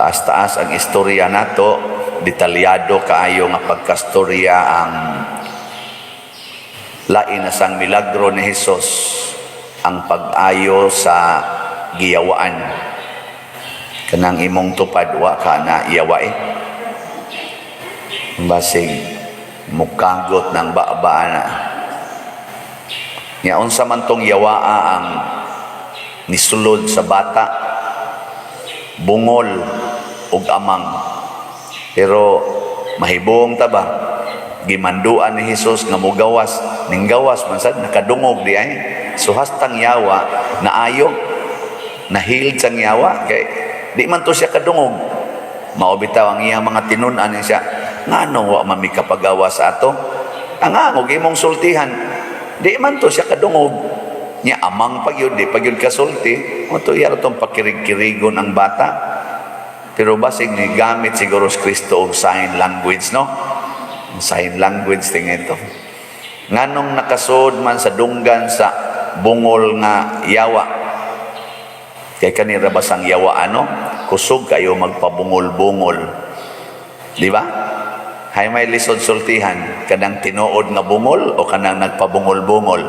Taas-taas ang istorya nato, detalyado kaayo nga pagkastorya ang lain na sang milagro ni Hesus, ang pag-ayo sa giyawaan. Kanang imong tupad, wa ka na iyawa eh. Basig mukagot ng baba na. Nya unsa man tong yawaa ang nisulod sa bata, bungol ug amang. Pero mahibong ta ba? Gimanduan ni Hesus nga mugawas, ning gawas man sad, nakadungog di ay. So hastang yawa naayo, nahiled sang yawa kay di man to siya kadungog. Mao bitaw ang iyang mga tinun-an siya, ngano wa man mi kapagawas ato? Ang og imong sultihan, di man to siya kadungog. Nya amang pagyud, di pagyud kasulti, mo to iya tong pakirig-kirigon ang bata. Pero basig ni gamit siguro si Kristo og sign language, no? Sign language ting ito. Nganong nakasud man sa dunggan sa bungol nga yawa? Kay kanira basang yawa ano? Kusog kayo magpabungol-bungol. Di ba? Hay may lisod sultihan, kanang tinuod nga bungol o kanang nagpabungol-bungol?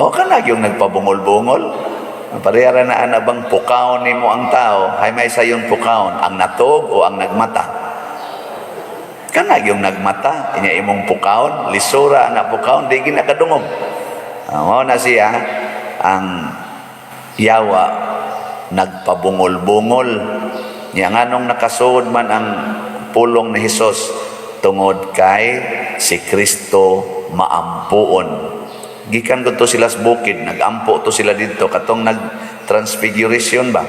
O kanang yung nagpabungol-bungol? Parehara na ana bang pukaon nimo ang tao, hay may sayon pukaon, ang natog o ang nagmata? Kana yung nagmata, inya imong pukaon, lisura na pukaon, di ginakadungog. Mao na siya ang yawa nagpabungol-bungol. Nya nganong nakasuod man ang pulong ni Hesus? Tungod kay si Kristo maampuon. Gikan ko to sila sa bukid, nagampo to sila dito katong nag transfiguration ba.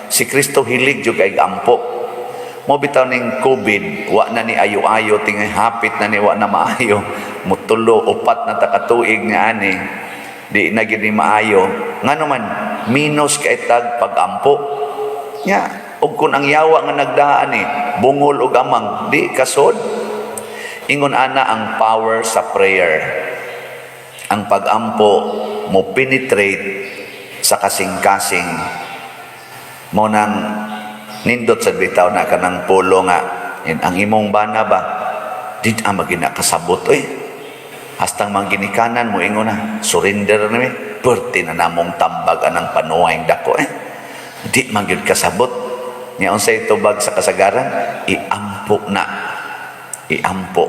Si Kristo hilig jud kay ampo. Mo bitaw ning COVID, wa na ni ayo-ayo, tingay hapit na ni wa na maayo. Mutulo, upat na ta katuig nga ani. Di na gyud ni maayo. Ngano man minus kay tag pagampo. Nya, ug kun ang yawa nga nagdaan ni bungol ug amang, di kasod. Ingon ana ang power sa prayer. Ang pagampo mo penetrate sa kasing-kasing mo nang nindot sa bitaw na kanang pulo nga ang imong bana ba di ang magina kasabot oy, hastang mangginikanan mo ingon na surrender na mi, perti na namong tambag anang panuway dako eh, di man gyud kasabot. Nya unsay tubag sa kasagaran? Iampo na, iampo.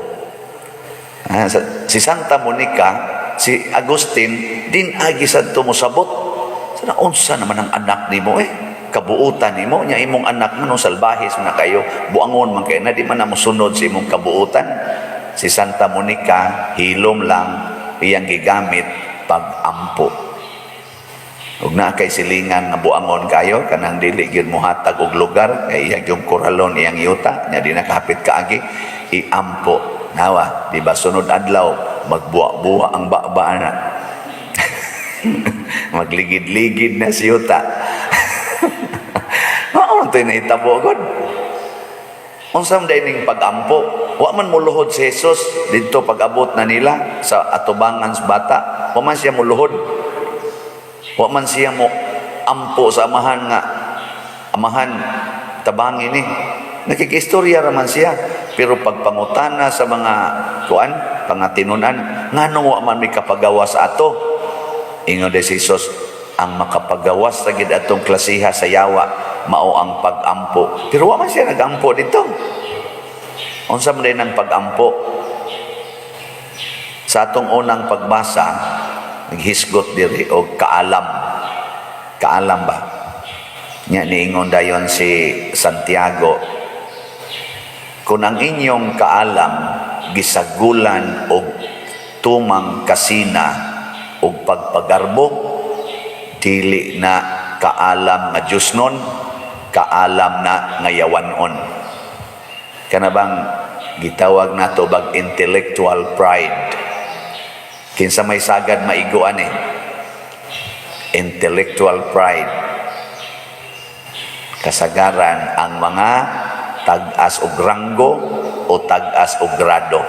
Si Santa Monica, si Agustin, din agi sadto mosabot. Sana unsa naman ang anak nimo eh? Kabuutan nimo nya imong anak man salbahis man na kayo, buangon man kayo na di man na mosunod sa imong kabuutan. Si Santa Monica hilom lang iyang gigamit, pag-ampo. Ug naa kay silingan nga buangon kayo, kanang dili gyud mohatag og lugar kay iya yung koralon iyang yuta nya di nakahapit kaagi, iampo. Nawa, di ba sunod adlaw magbuwa-buwa ang baba na. Magligid-ligid na si yuta. Mao man to'y nahitabo god. Unsa man ning pag-ampo? Wa man muluhod si Jesus didto pag-abot na nila sa atubangan sa bata. Wa man siya muluhod. Wa man siya mo ampo sa amahan nga, "Amahan, tabangi ni." Nakikistorya raman siya. Pero pagpangutana sa mga kuan, pangatinunan, nganong wa man may kapagawa sa ato? Ingon si Jesus, ang makapagawas sa gid atong klasiha sa yawa mao ang pag-ampo. Pero wa man siya nagampo dito. Unsa man din ang pag-ampo? Sa atong unang pagbasa, naghisgot diri og kaalam. Kaalam ba? Nya niingon dayon si Santiago, kung ang inyong kaalam gisagulan og tumang kasina og pagpagarbo, dili na kaalam nga Diyos nun, kaalam na nga yawanon. Kana bang gitawag nato bag intellectual pride? Kinsa may sagad maiguan eh? Intellectual pride. Kasagaran ang mga tag-as og ranggo o tag-as og grado.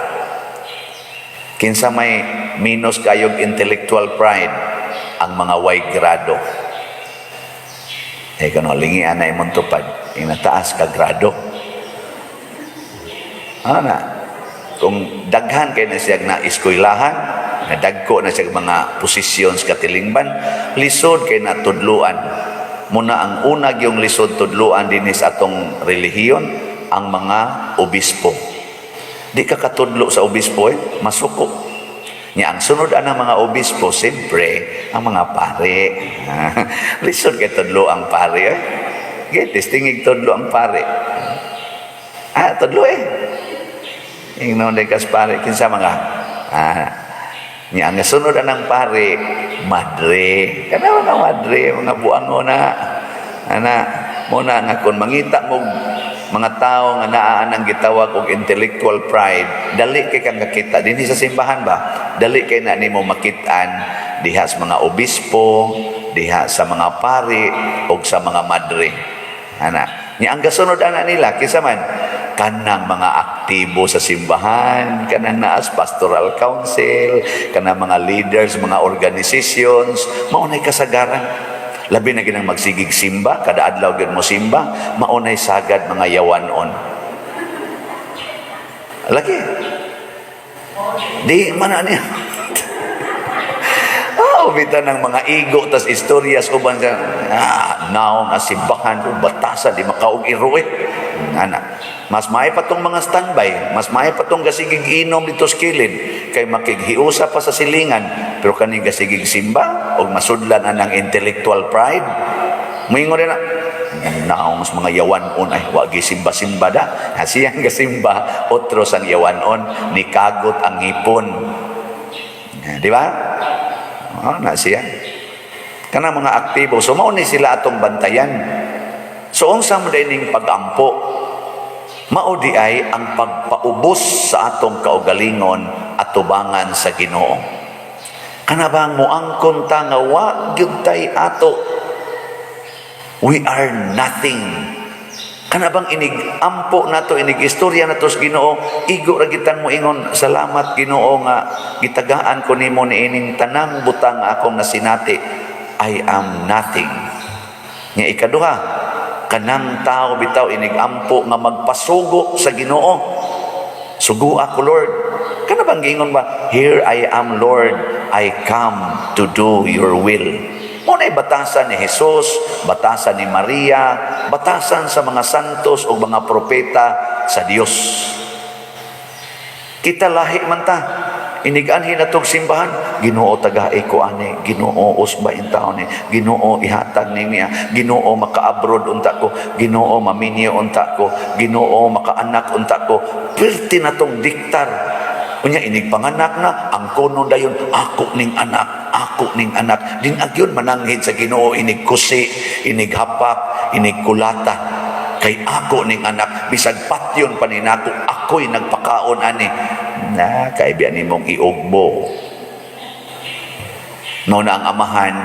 Kinsa may minus kayog intellectual pride? Ang mga way grado. Eh, kano, lingian na imong tupad. Inataas ka grado. Ano na? Kung daghan kay na siya na eskwelahan, nadagko na siya mga posisyon sa katilingban, lisod kay na tudluan. Muna ang una gyung lisod tudluan dinhi sa atong relihiyon, ang mga obispo. Di ka katudlo sa obispo eh, masuko. Nya ang sunod ang mga obispo, siyempre, ang mga pare. Lisod kay tudlo ang pare eh. Gitis, tingig tudlo ang pare. Ah, tudlo eh. Ingnon day kas pare, kinsa mga nya ang sunod anang pare, madre. Kana mga madre, mga buango na. Ana, muna nga kung mangita mo mga tao nga naa nang gitawag og intellectual pride, dali kay kang kakita dinhi sa simbahan ba? Dali kay na nimo makit-an diha sa mga obispo, diha sa mga pari ug sa mga madre. Ana, nya ang gasunod ana nila kinsa man? Kanang mga aktibo sa simbahan, kanang naas pastoral council, kanang mga leaders, mga organizations, mao nay kasagaran. Labi na ginang magsigig simba, kada adlaw gyud mo simba, mao nay sagad mga yawanon. Lagi. Di man na niya. Ah, ubita ng mga igo tas istoryas uban sa naong asimbahan batasan di makaog iro eh. Ana. Mas may pa tong mga standby, mas may pa tong gasigig inom dito sa kilid kay makighiusa pa sa silingan, pero kaning gasigig simba og masudlan anang intellectual pride. Moingon na naong mas mga yawanon ay wa simba-simba da. Siyang gasimba otro sang yawanon ni kagot ang ngipon. Di ba? Oh, na siya. Kana mga aktibo. So mao ni sila atong bantayan. So unsa mo ning pag-ampo? Mao di ay ang pagpaubos sa atong kaugalingon at tubangan sa Ginoo. Kana bang moangkon ta nga wa gyud tay ato? We are nothing. Kana bang inig ampo nato, inig istorya nato sa Ginoo, igo ra gitang mo ingon, "Salamat Ginoo nga gitagaan ko nimo niining tanang butang nga akong nasinati. I am nothing." Nga ikaduha, kanang tao bitaw inig ampo nga magpasugo sa Ginoo. "Sugo ako, Lord." Kana bang giingon ba, "Here I am, Lord, I come to do your will." Mao na'y batasan ni Jesus, batasan ni Maria, batasan sa mga santos o mga propeta sa Dios. Kita lahi man ta. Inig-anhi na tong simbahan, "Ginoo, tagai ko ani, Ginoo, usba intawon ni, Ginoo, ihatag ni niya, Ginoo, maka-abroad unta ko, Ginoo, maminyo unta ko, Ginoo, makaanak unta ko." Pirti na tong diktar. Unya inig panganak na, ang kono dayon, "Ako ning anak, ako ning anak." Din agyon mananghid sa Ginoo inig kusi, inig hapak, inig kulata. Kay ako ning anak, bisag patyon pa ni nako, ako'y nagpakaon ani. Na, kaibigan nimong iugbo. No na ang amahan,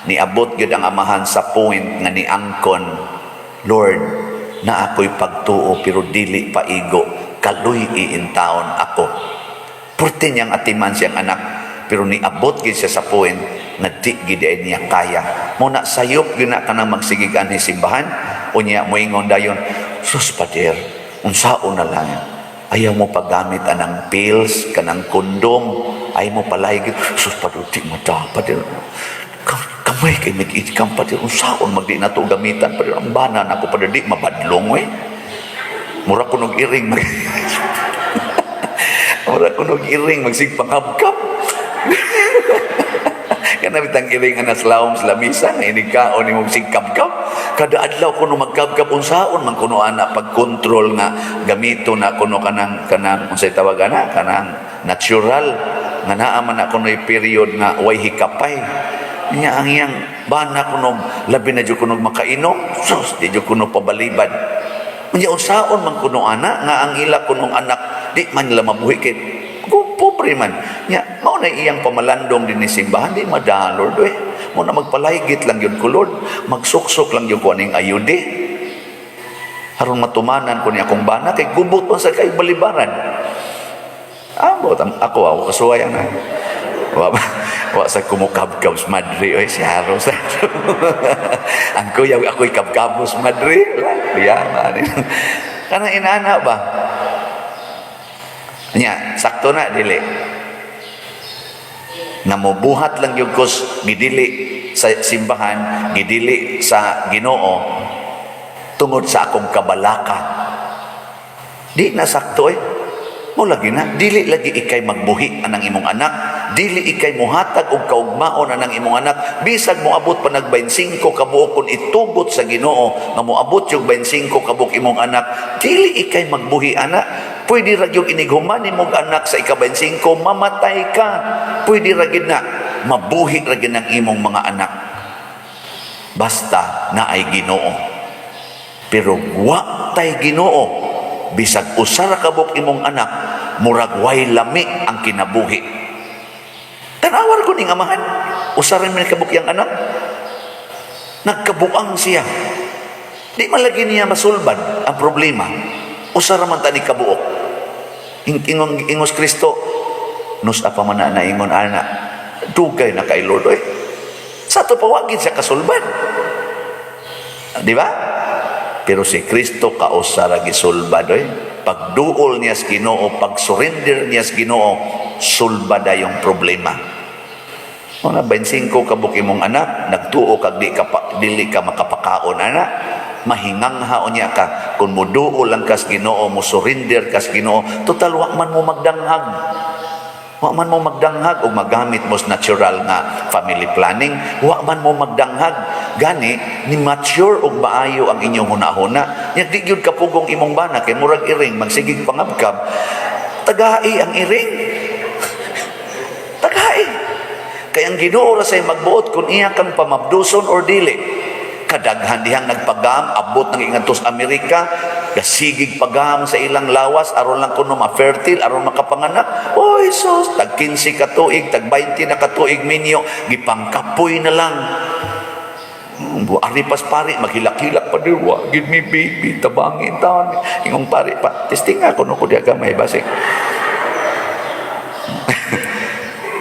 niabot gyud ang amahan sa point nga niangkon, "Lord, na ako'y pagtuo pero dili pa igo, kaluy iintaon ako." Purti niyang atiman siyang anak, pero niabot gyud siya sa point nga di gid ay niya kaya. Muna sayop gyud na kanang magsigig anhi simbahan, unya moingon dayon, "Sus pader, unsaon na lang. Ayaw mo paggamit anang pills, kanang kondom, ayaw mo palay gyud. Sus pader, di mo dapat. Kamay kay mag-ikam pader, unsaon magdi na to gamitan pader, ang bana nako pader, di mabadlong eh. Mura kunog iring magsig pangabkab." Kana bitang iring nga naslawom sa lamisa nga inig kaon nimo sig kabkab. Kada adlaw kuno magkabkab, unsaon man kuno ana pag-control nga gamito na kuno kanang unsay tawag ana, kanang natural nga naa man na kuno'y period nga way hikapay. Nya ang iyang bana kuno labi na jud kuno makainom, sus di jud kuno pabalibad. Unya unsaon man kuno ana nga ang ila kunong anak di man nila mabuhi kay go pobre man. Nya mao na iyang pamalandong din ni simbahan, "Di madala, Lord eh. Mo na magpalaygit lang yun ko, Lord. Magsuksok lang yun ko aning ayude. Aron matumanan ko ni akong bana kay gubot man sa kay balibaran." Ambot ang ako kasuway na. Wa sa kumukabkab sa madre oy, si Haros. Ang kuya ako'y kabkabos madre. Ya man. Kanang inana ba? Nya, sakto na dili? Namubuhat lang gyud kos gidili sa simbahan, gidili sa Ginoo tungod sa akong kabalaka. Di na sakto eh. Mo lagi na, dili lagi ikay magbuhi anang imong anak, dili ikay muhatag og kaugmaon anang imong anak, bisag moabot pa nag 25 kabuok. Kun itugot sa Ginoo nga moabot yung 25 kabuok imong anak, dili ikay magbuhi ana. Pwede ra gyud inighuman nimong anak sa ika-25, mamatay ka. Pwede ra gyud na mabuhi ra gyud ang imong mga anak. Basta naay Ginoo. Pero wa tay Ginoo, bisag usa ra kabuk imong anak, murag way lami ang kinabuhi. Tanawar ko ning amahan, usa ra man kabuk yang anak, nagkabuang siya. Di man lagi niya masulbad ang problema. Usa ra man tani kabuok. Ingong ingos Kristo, nus-a pa man na naingon ana, dugay na kay Lord oy. Sa ato pa wa gid siya kasulbad. Di ba? Pero si Kristo kausa ra gisulbad oy. Pagduol niya sa Ginoo, pag surrender niya sa Ginoo, sulbad yung problema. Una, 25 kabuk imong anak, nagtuo kag di ka pa, dili ka makapakaon ana, mahingangha unya ka kung muduol lang kas Ginoo, mo surrender kas Ginoo, total wa man mo magdanghag. Wa man mo magdanghag og magamit mo sa natural nga family planning, wa man mo magdanghag. Gani ni mature og maayo ang inyong hunahuna. Nya di gyud kapugong imong bana kay murag iring magsigig pangabkab. Tagai ang iring. Tagai. Kay ang Ginoo ra say magbuot kung iya kang pamabduson or dili. Kadaghan dihang nagpagam, abot ng ingadtos Amerika, gasigig pagam sa ilang lawas aron lang kuno ma-fertile, aron makapanganak. Oy sus, tag 15 ka tuig, tag 20 na ka tuig minyo, gipangkapoy na lang. Ari pas pari, maghilak-hilak pa di, wa, give me baby, tabangin taon. Ingong pari pa, testing nga kuno ko diya gamay basig.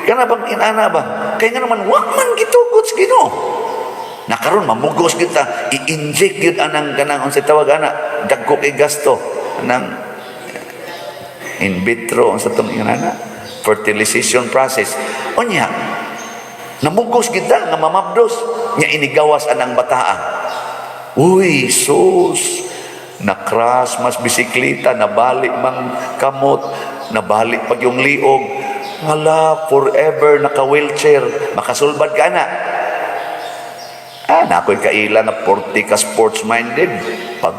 Kana bang inana ba? Kaya nga naman, wa man gitugot sa Ginoo. Na karon mamugos kita, i-inject gyud anang kanang unsay tawag ana, dagko kay gasto anang in vitro, unsa tong inana, fertilization process. Unya, namugos kita nga mamabdos, nya inigawas anang bataa. Uy, sus, na-crash mas bisikleta, nabali mang kamot, nabali pag yung liog. Hala, forever naka-wheelchair. Makasulbad ka na. Ah, na ako'y kaila nga 40 ka sports-minded. Pag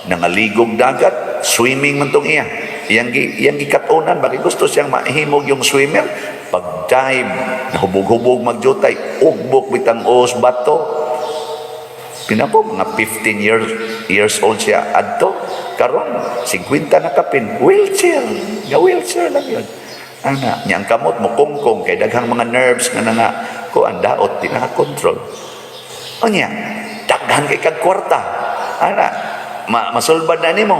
nangaligog dagat, swimming man tong iya. Iyang gikatunan, bakit gusto siyang mahimog yung swimmer? Pag dive, nahubog-hubog magjutay, ugbok bitang os bato. Pinapo, mga 15 years old siya adto. Karon 50 na kapin, wheelchair. Nga wheelchair lang yun. Ana, niya ang kamot mo kungkong kay daghang mga nerves nga nga ko ang daot di nakakontrol. Unya, daghan kay kag kwarta. Ana, masulbad na nimo.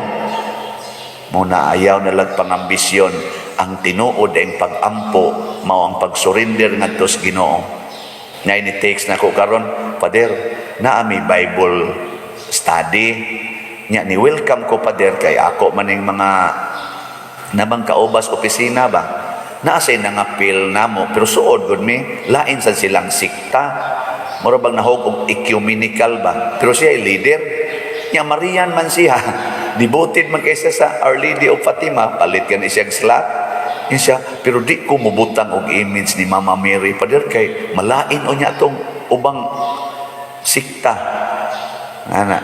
Mo na ayaw na lang pangambisyon. Ang tinuod ang pag-ampo mao ang pag-surrender ngadto sa Ginoo. Na ini text na ko karon, "Pader, naa mi Bible study." Nya ni welcome ko, "Pader, kay ako maning mga nabang kaubas opisina ba. Naa say nangapil namo pero suod gud mi, lain sa silang sikta." Mura bang nahog og ecumenical ba? Pero siya ay leader. Nya Marian man siya. Devoted man kaysa sa Our Lady of Fatima, palit ka ni siya slot. Yun siya, "Pero di ko mubutang og image ni Mama Mary, Pader, kay malain o niya atong ubang sikta." Ana.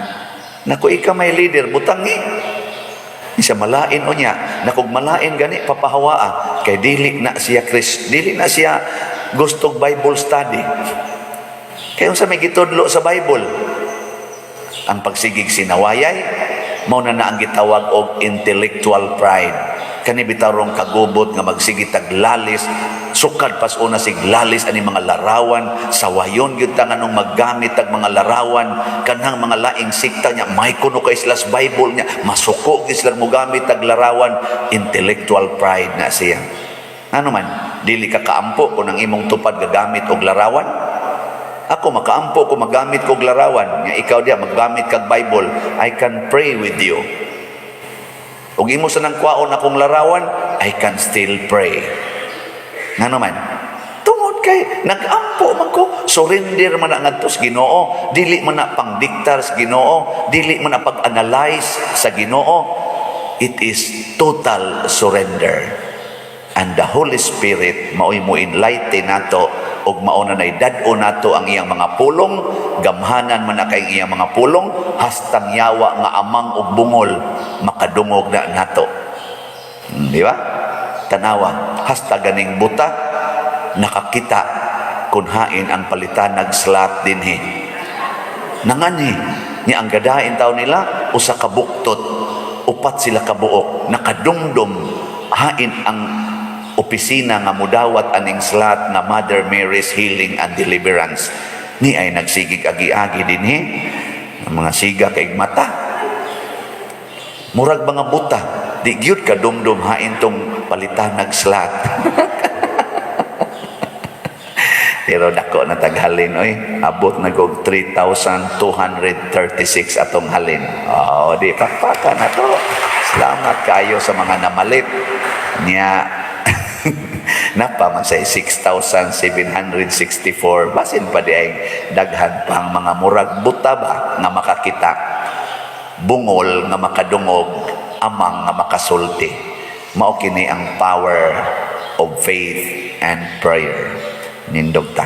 Naku, ika may leader, butang ni. Siya malain o niya. Nakog malain gani, papahawaa. Kay dili na siya Chris, dili na siya gustog Bible study. Kaya unsa may gitudlo sa Bible? Ang pagsigig sinawayay, mao na na ang gitawag og intellectual pride. Kani bitarong kagubot nga magsige taglalis, sukad pas una sig lalis ani mga larawan, sawayon gyud ta nganong maggamit tag mga larawan kanang mga laing sikta niya, may kuno kay sila sa Bible niya, masuko gyud sila mogamit tag larawan, intellectual pride na siya. Ano man? Dili ka kaampo kung ang imong tupad gagamit og larawan? Ako makaampo kung magamit kog larawan. Nga ikaw diya maggamit kag Bible, I can pray with you. Ug imo sa nang kwaon akong larawan, I can still pray. Nga naman, tungod kay nag-ampo man ko, surrender man na ngadto sa Ginoo, dili man na pangdiktar sa Ginoo, dili man na pag-analyze sa Ginoo. It is total surrender. And the Holy Spirit mao'y mo enlighten nato ug mao na nay dad-o nato ang iyang mga pulong, gamhanan man na kay iyang mga pulong, hastang yawa nga amang ug bungol makadungog na nato. Di ba? Tanawa, hasta ganing buta nakakita kung hain ang palitanag slot dinhi. Nanganhi ni ang gadain taw nila usa ka buktot, upat sila ka buok nakadumdum hain ang opisina nga mudawat aning slot nga Mother Mary's Healing and Deliverance. Ni ay nagsigig agi-agi dinhi ang mga siga kay mata, murag mga buta, di gyud ka dumdum hain tong palitanag slot. Pero dako na taghalin oy, abot na og 3,236 atong halin. Oh, di pakpakan na to. Salamat kayo sa mga namalit. Nya napa man say 6,764, basin pa di ay daghan pang mga murag buta ba nga makakita, bungol nga makadungog, amang nga makasulti. Mao kini ang power of faith and prayer. Nindog ta.